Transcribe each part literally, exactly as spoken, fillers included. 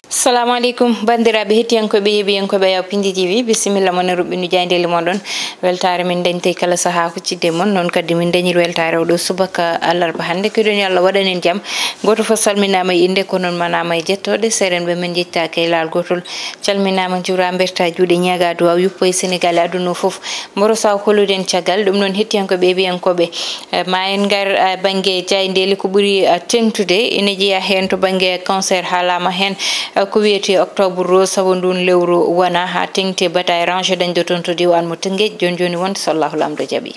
Salamu aleykum, banndiraaɓe hettiyankooɓe, yeeɓiyankooɓe Yaw Pindi T V, bisimilla mon e ruɓɓindu jaayndeeli mon ɗon. Weltaare min dañtey kala sahaa huccidde mon, noon kadi min dañir weltaare oɗo subaka alarba hannde. Keɗon yo Allah waɗan en jam. Gooto fof salminaama e innde, ko noon manaama e jettooɗe. Seerenɓe men njettaaka e laal gootol. Calminaama, njuuraa, mbertaa juuɗe, ñaagaa duwaaw, yuppo e Senegaal e aduna o fof. Mboro saw holuɗen caggal ɗum noon hettiyankooɓe, yeeɓiyankooɓe. Eh, ma en ngar, eh, bannge jaayndeeli ko ɓuri, eh, teeŋtude. Ene jeyaa heen to bannge cancer, haalaama heen, eh, ko wiyetee octobre rose, sabu nduun lewru wona haa teeŋti e bataille Ranch dañde toon to diiwaan mo Tëngéej. Jooni jooni wonde so Allahu Laamɗo jaɓii.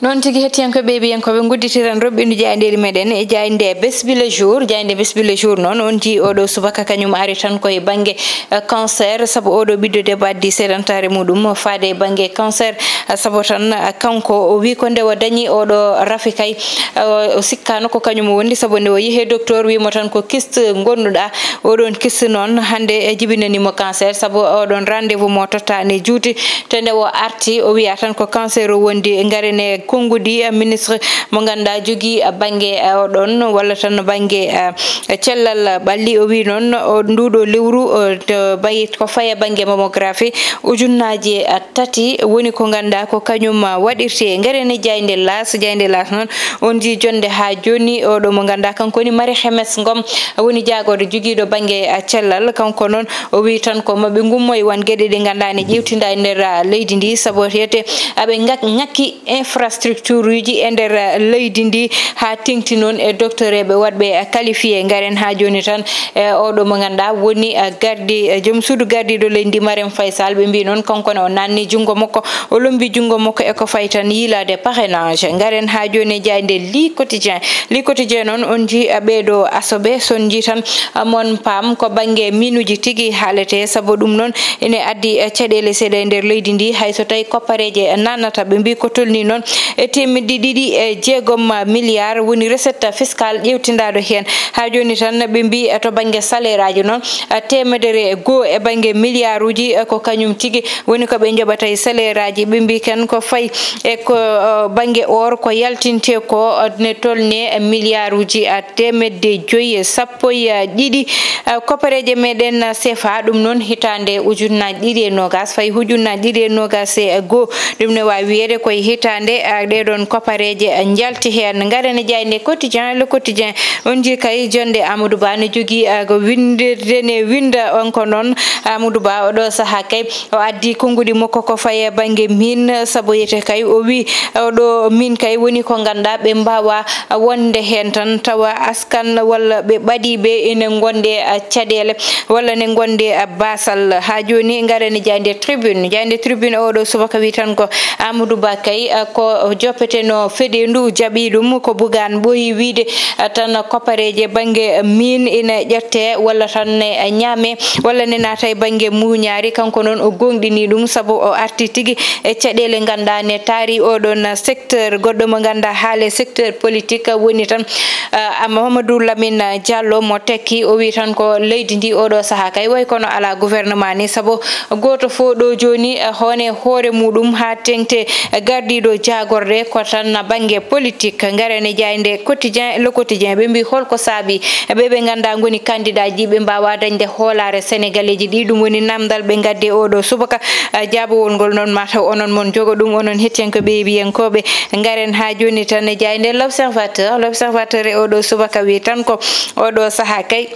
Noon tigi, hettiyankooɓe, yeeɓiyankooɓe, ngudditiren roɓɓindu jaayndeeli meɗen e jaaynde Bés bi le jour. Jaaynde Bés bi le jour noon, on njii oɗo subaka kañum ari tan koye bannge, eh, cancer, sabu oɗo ɓiɗɗo debbo addi seedantaare muɗum faade e bannge cancer, eh, sabu tan, eh, kanko o wi ko nde o dañi oɗo rafi kay, eh, o sikkaano ko kañum o wondi, sabu nde o yehi docteur wimo tan ko kyste ngonduɗa, oɗon kyste noon hannde e jibinanimo cancer, sabu oɗon rendez-vous mo tottaani juuti, te nde o arti o wiya tan ko cancer o wondi. Ngaren e konnguɗi, eh, ministre mo ngannduɗaa jogii, eh, bannge, eh, oɗon walla tan bannge, eh, cellal ɓalli. O wi noon o nduɗo lewru, eh, to bayi ko faye bannge mammographie, ujunnaaji, eh, tati woni ko ngannduɗaa ko kañum, eh, waɗirte. Ngaren e jaaynde Laas, jaaynde Laas noon on njii jonde haa jooni oɗo mo ngannduɗaa kanko woni Marie Xemes Ngom, woni jaagorɗo jogiiɗo bannge, eh, cellal. Kanko noon o wi tan ko maɓe ngummo e won geɗe ɗe ngannduɗaa ne ƴeewtinda e nder, eh, leydi ndi, sabu wiyete aɓe ngak-, ŋakki infrastructure uji e nder, eh, leydi ndi haa teeŋti noon e docteur eɓe waɗɓe, eh, qualifié. Ngaren haa jooni tan e oɗo mo ngannduɗaa woni, eh, gardi, eh, joom suudu gardiiɗo leydi ndi Marème Faye Sall. Ɓe mbii noon kanko ne o naatni junngo makko, o lombi junngo makko e ko fayi tan yiilaade parrainage. Ngaren haa jooni e jaaynde Le Quotidien. Le Quotidien noon on njii, eh, ɓeeɗo asoɓe, so on njii tan, eh, mon paam ko bannge miinuuji tigi haalete, sabu ɗum noon ene addi, eh, caɗeele seeɗa e nder leydi ndi, hay so tawi koppareeje naatnata. Ɓe mbii ko tolnii noon e teemedde ɗiɗi e jeegom milliard woni recette fiscale ƴeewtindaaɗo heen. Haa jooni tan ɓe mbii, eh, to bannge salaire aji noon, eh, teemedere e goo e bannge milliard uji, eh, ko kañum tigi woni ko ɓe njoɓata e salaire aji. Ɓe mbii kan ko fayi e ko, eh, bannge or ko yaltinte ko, eh, ne tolnee milliard uji, eh, teemedde joyi e sappo e ɗiɗi, eh, koppareeje meɗen, eh, C F A, ɗum noon hitaande ujunnaaji ɗiɗi e noogaas, fayi ujunnaaji ɗiɗi e noogaas e goo. Ɗum ne waawi wiyeede koye hitaande, eh, ɗee ɗoon koppareeje, eh, njalti heen. Ngaren e jaaynde Quotidien, Le Quotidien, on njii kay jonde Amadou Ba ne jogii, eh, ko winndirde ne winnda on ko noon. Amadou Ba oɗo sahaa kay o addi konnguɗi makko ko faye bannge miin, sabu wiyete kay o wi oɗo miin kay woni ko ngannduɗaa ɓe mbaawa wonde heen tan tawa askan walla ɓe ɓadiiɓe ene ngonde, ah, caɗeele walla ne ngonde, ah, baasal. Haa jooni ngaren e jaaynde Tribune. Jaaynde Tribune oɗo subaka wi tan ko Amadou Ba kay, ah, ko joppeteno feɗeendu jaɓi ɗum ko Bougane ɓooyi wiide, ah, tan koppareeje bannge miin ina ƴette walla tan ne ñaame walla ne naata e bannge muuñaari. Kanko noon o gooŋɗini ɗum sabu o arti tigi e caɗeele ngannduɗaa ne taari oɗon secteur. Goɗɗo mo ngannduɗaa haale secteur politique woni tan, ah, Mamadou Lamine Diallo mo tekki. O wi tan ko leydi ndi oɗo sahaa kay way kono alaa gouvernement ni, sabu gooto fof ɗo jooni, eh, hone hoore muɗum haa teŋti, eh, gardiiɗo jaagorɗe ko tan bannge politique. Ngaren e jaaynde Quotidien, Le Quotidien, ɓe mbii holko saabi ɓe ɓe ngannduɗaa ngoni candidat ji ɓe mbaawa dañde hoolaare Senegaleeji ɗi. Ɗum woni namdal ɓe ngaddi e oɗo subaka. Eh, jaabawol ngol noon mataw onon mon jogo ɗum, onon hettiyankooɓe e yeeɓiyankooɓe. Ngaren haa jooni tan e jaaynde L'Observateur. L'Observateur e oɗo subaka wi tan ko oɗo sahaa kay,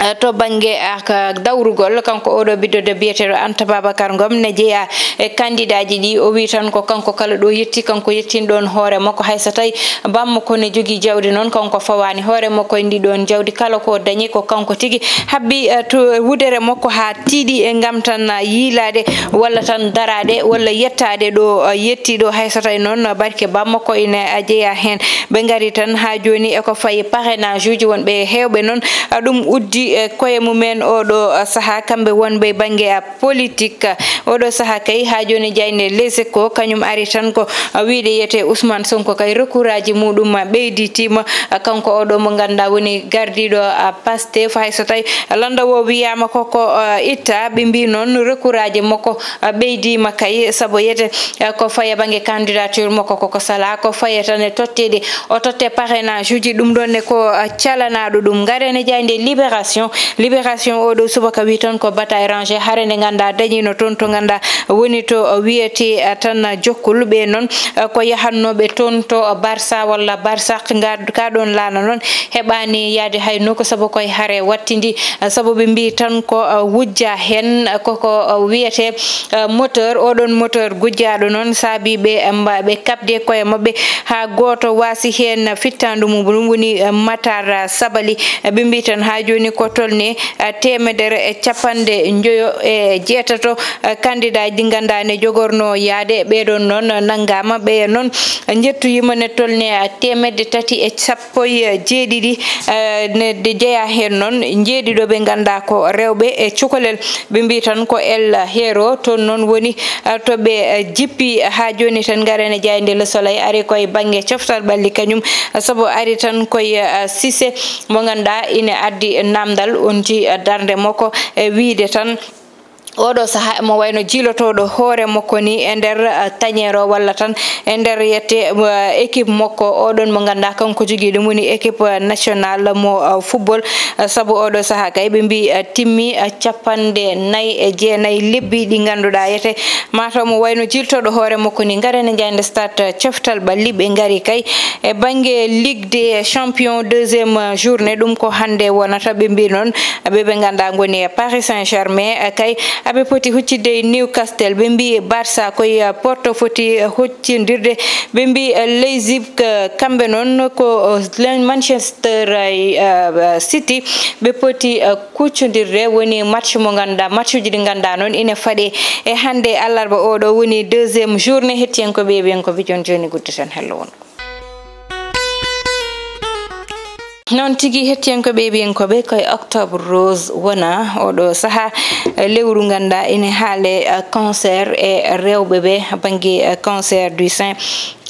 eh, to bannge, ah, ka dawrugol, kanko oɗo ɓiɗɗo debbo biyeteeɗo Anta Babacar Ngom ne jeyaa e candidat ji ɗi. O wi tan ko kanko kala ɗo yetti, kanko yettin ɗoon hoore makko. Hay so tawi bammakko ne jogii jawdi noon, kanko fawaani hoore makko e ndi ɗoon jawdi. Kala ko dañi ko kanko tigi habbi, eh, to wudere makko haa tiiɗi e ngam tan, ah, yiilaade walla tan daraade walla yettaade ɗo, eh, yetti ɗo. Hay so tawi noon barke bammakko ina, eh, jeyaa heen. Ɓe ngari tan haa jooni e ko fayi parrainage uji wonɓe heewɓe noon, ah, ɗum uddi e koye mumen oɗo saha, kamɓe wonɓe bannge politique. Oɗo saha kay, haa jooni, jaaynde Les Échos kañum ari tan ko wiyde, yiyetee Ousmane Sonko kay, recours aji muɗum ɓeyditiima. Kanko oɗo mo ngannduɗaa woni gardiiɗo Pastef, hay so tawi lannda o wiyaama koko itta, ɓe mbi noon recours aji makko ɓeydiima kay, sabu yiyetee ko faye bannge candidature makko koko salaa, ko faye tan e totteede o totte parrainage uji, ɗum ɗoon ne ko, ah, calanaaɗo ɗum. Ngaren e jaaynde Libération. Libération oɗo subaka wi toon ko bataille rangée, hare nde ngannduɗaa dañiino toon to ngannduɗaa woni to, ah, wiyetee, ah, tan Jokkul. Ɓe noon, ah, ko yahannooɓe toon to, ah, Barça walla Barsaq, nga-, ka ɗoon laana noon heɓaani yahde hay nokku sabu koye hare wattidi, ah, sabu ɓe mbi tan ko, ah, wujja heen, ah, koko, ah, wiyetee, ah, moteur. Oɗon moteur gujjaaɗo noon saabi ɓe, ah, mba-, ɓe kaɓde koye maɓɓe haa gooto waasi heen fittaandu mum, ɗum woni, eh, Matar Sabali. Eh, ɓe mbi tan haa jooni ko tolni, eh, teemedere e capanɗe njoyo e jeetato, eh, kandidaaji ɗi ngannduɗaa ne jogorno yahde. Ɓee ɗoon noon nanngaama, ɓe noon njettoyiima ne tolni, eh, teemedde tati e sappo e jeeɗiɗi, eh, ne de jeyaa heen noon njeeɗiɗo ɓe ngannduɗaa ko rewɓe e cukalel. Ɓe mbi tan ko El Hierro, toon noon woni, ah, to ɓe, ah, jippi. Haa jooni tan, ngaren e jaaynde Le Soleil, ari koye bannge coftal ɓalli kañum, ah, sabu ari tan koye, ah, Cissé mo ngannduɗaa ine addi naamndal, on ti, ah, darnde makko e wiyde tan oɗo saha emo wayno jiilotooɗo hoore makko ni e nder, ah, tañeero walla tan e nder yiyetee, ah, équipe makko, oɗon mo ngannduɗaa kanko jogii ɗum woni équipe, ah, nationale mo, ah, football. Ah, sabu oɗo saha kay ɓe mbi, ah, timmi, ah, capanɗe nayi e jeenayi lebbi ɗi ngannduɗaa yiyetee mataw mo wayno jiilotooɗo hoore makko ni. Ngaren e jaaynde Stade, ah, coftal ɓalli, ɓe ngari kay e bannge Ligue des Champions deuxième journée, ɗum ko hannde wonata, ɓe mbi noon, ah, ɓe ɓe ngannduɗaa ngoni e Paris Saint-Germain, ah, kay, ah, ɓe poti huccidde e Newcastle, ɓe mbi Barça koye, ah, Porto foti, ah, huccindirde, ɓe mbi, ah, Leipzig, ah, kamɓe noon ko, ah, Manchester, ah, ah, City, ɓe poti, ah, kuccondirde, woni match mo ngannduɗaa, matchuji ɗi ngannduɗaa noon ine faɗe e hannde e alarba oɗo woni deuxième journée. Hettiyankooɓe, yeeɓiyankooɓe, jooni jooni gudditen hello won. Noon tigi, hettiyankooɓe, yeeɓiyankooɓe, koye Octobre Rose wona oɗo saha, eh, lewru ngannduɗaa ine haale, eh, cancer e rewɓe ɓe, bannge, eh, cancer du sein,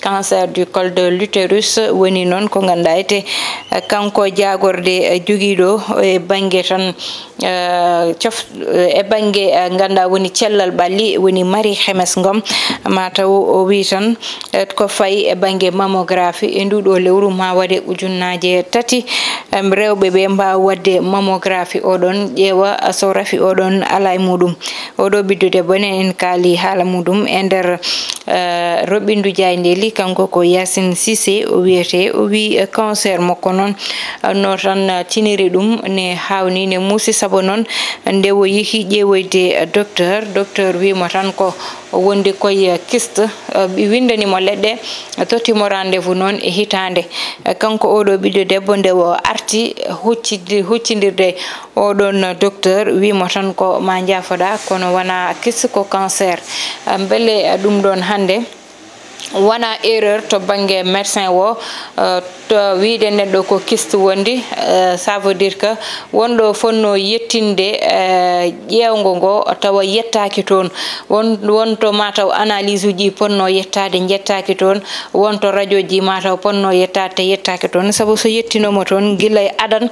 cancer du col de l'utérus, woni noon ko ngannduɗaa yiyetee, eh, kanko jaagorde, eh, jogiiɗo e bannge tan, eh, cof-, eh, e bannge, eh, ngannduɗaa woni cellal ɓalli, woni Marie Xemes Ngom, mataw o wi tan, eh, ko fayi e bannge mammographie e nduɗo lewru ma waɗe ujunnaaje tati, em, rewɓe ɓe mbaawa waɗde mammographie oɗon, ƴeewa so rafi oɗon alaa e muɗum. Oɗo ɓiɗɗo debbo ne en kaali haala muɗum e nder, eh, roɓindu jaayndeeli, kanko ko Yacine Cissé o wiyetee, o wi, eh, cancer makko noon, eh, no tan, eh, tiniri ɗum ne haawni, ne muusi, sabu noon nde o yehi ƴeewoyde, eh, docteur, docteur wi mo tan ko wonde koye kyste, eh, ɓe winndani mo leɗɗe, totti mo rendez-vous noon e hitaande. Eh, kanko oɗo ɓiɗɗo debbo nde o arti huccidi-, huccindirde oɗon docteur, wi mo tan ko ma njaafoɗa, kono wona kyste, ko cancer. Eh, mbele, eh, ɗum ɗoon hannde wona erreur to bannge médecin o, eh, to wiyde neɗɗo ko kyste wondi, eh, ça veut dire que wonɗo fotnoo yettinde, eh, ƴeewngo ngo tawa yettaaki toon. Won, won to mataw analyse uji potnoo yettaade, njettaaki toon. Won to radio ji mataw potnoo yettaade, te yettaaki toon. Sabu so yettinooma toon gila e adan,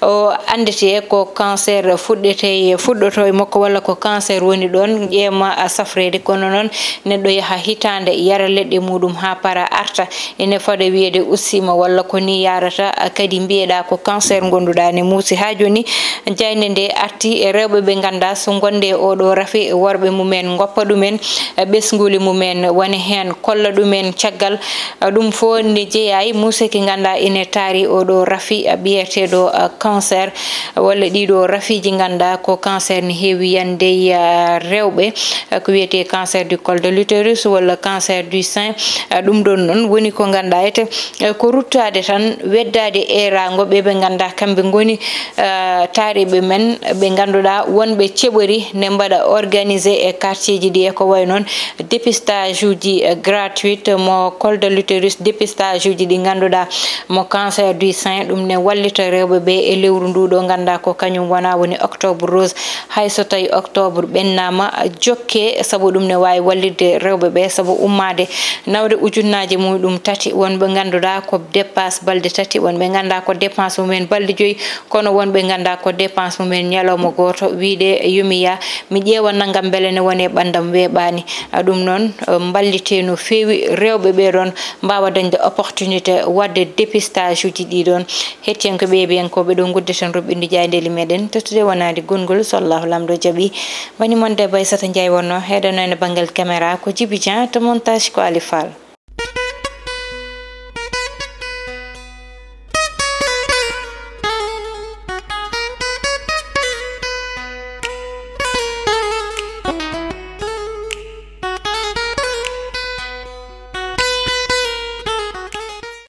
o anndetee ko cancer fuɗɗetee, fuɗɗotoo e makko, walla ko cancer woni ɗoon, ƴeema, a, safreede. Kono noon, neɗɗo yaha hitaande, yara leɗɗe muɗum haa para, arta. Ene fada wiyeede ustiima walla ko ni yaarata, kadi mbiyeɗaa ko cancer ngonduɗaa ne muusi. Haa jooni, jaaynde nde arti e rewɓe ɓe nganndaa so ngonde e oɗo rafi, worɓe mumen ngoppa ɗumen, ɓesnguuli mumen woni heen kolla ɗumen caggal. Ɗum fof ne jeyaa e muuse ki nganndaa ene taari oɗo rafi biyeteeɗo cancer, walla ɗiɗo rafiiji nganndaa ko cancer ne heewi yande e rewɓe, ko wiyetee cancer du col de l'utérus walla cancer du sein. Eh, ɗum ɗon noon woni ko ngannduɗaa ete, eh, ko ruttaade tan, weddaade eeraango ɓe ɓe ngannduɗaa kamɓe ngoni, eh, taariiɓe men ɓe ngannduɗaa wonɓe ceɓori ne mbaɗa organisé e quartier ji ɗi e ko wayi noon dépistage uji, eh, gratuite mo col de l'utérus, dépistage uji ɗi ngannduɗaa mo cancer du sein, ɗum ne wallita rewɓe ɓe e lewru ndu ɗo ngannduɗaa ko kañum wona woni octobre rose. Hay so tawi octobre ɓennaama, jokke, sabu ɗum ne waawi wallitde rewɓe ɓe, sabu ummaade nawde ujunnaaje muɗum tati, wonɓe ngannduɗaa ko dépasse balɗe tati, wonɓe ngannduɗaa ko dépense mumen balɗe joyi, kono wonɓe ngannduɗaa ko dépense mumen ñalawma gooto, wiide yomi yaa mi ƴeewa nanngam mbele ne woni e ɓanndam weeɓaani. A, ɗum noon, eh, mballitee no feewi rewɓe ɓee ɗoon mbaawa dañde opportunité waɗde dépistage uji ɗii ɗoon. Hettiyankooɓe e ɓiyankooɓe ɗo nguddeten roɓɓindu jaayndeeli meɗen, tottude wonaade gonngol so Allahu Laamɗo jaɓi. Woni mon debbo Aissata Ndiaye wonno, heɗono e banngal caméra ko Djiby Dieng, to montage ko Ali Fall.